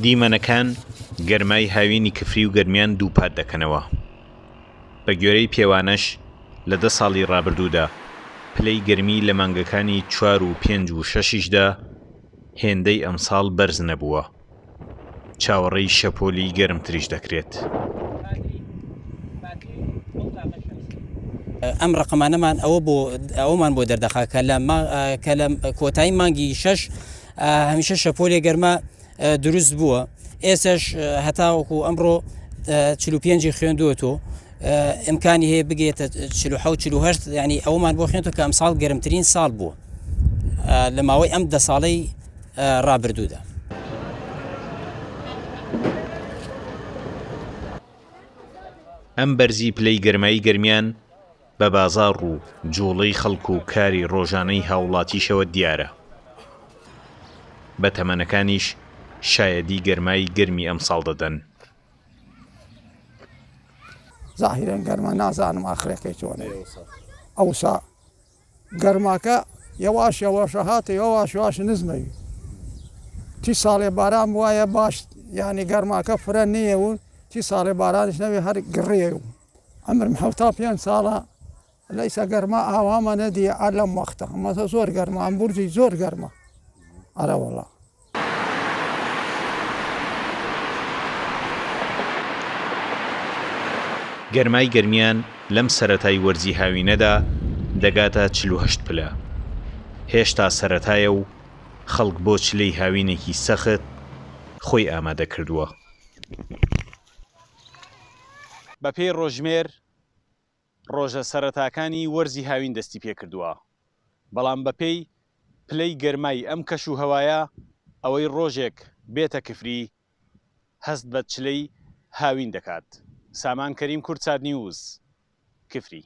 دیمەنەکان گەرمای هاوینی کفری و گەرمیان دووپات دەکەنەوە. بە گوێرەی پێوانەش لە دە ساڵی ڕابردوودا پلەی گەرمی لە مانگەکانی چوار و پێنج و شەشیشدا هێندەی ئەمساڵ بەرز نەبووە. چاوەڕێی شەپۆلی گەرمتریش دەکرێت. ئەم ڕەقەمانەمان ئەوە بۆ ئەوەمان بۆ دەردەخا کە لە کە لە کۆتایی مانگی شەش هەمیشە شەپۆلێ گەرما دروست بووە ئێسش هەتاوەکو ئەمڕۆ 45 خوێندووەتۆ ئیمکانی هەیە بگێتە 46 48 ینی ئەومان بۆ خوێنەوە کە ئەمساڵ گەرمترین ساڵ بووە لە ماوەی ئەم دە ساڵەی ڕابردوودا. ئەم بەرزی پلەی گەرمای گەرمیان بە بازاڕ و جوڵەی خەڵک و کاری ڕۆژانەی هاوڵاتیشەوە دیارە. بە تەمەنەکانیش شایەدی گەرمای گەرمی ئەمساڵ دەدەن. زاهیرەن گەرمە نازانم ئاخرەکەی چۆنە ئەوسا گەرماکە یەواش یەواشە هاتە یەواش یەواش نزمەوی چی ساڵێ باران وایە باش یعنی گەرماکە فرە نییە و چی ساڵێ بارانش نەوێ هەر گڕێ و ئەمرم 75 ساڵە لەیسە گەرما ئاوامە نەدیە ئا لەم وەختە مەسە زۆر گەرمە ئەم بورجی زۆر گەرمە ئەرەوەڵا. گەرمای گەرمیان لەم سەرەتای وەرزی هاوینەدا دەگاتە 48 پلە، هێشتا سەرەتایە و خەڵک بۆ چلەی هاوینێکی سەخت خۆی ئامادە کردووە. بەپێی ڕۆژژمێر ڕۆژە سەرەتاکانی وەرزی هاوین دەستیپێکردووە، بەڵام بەپێی پلەی گەرمای ئەم کەش و هەوایە ئەوەی ڕۆژێک بێتە کفری هەست بە چلەی هاوین دەکات. سامان کەریم کوردسات نیوز، کفری.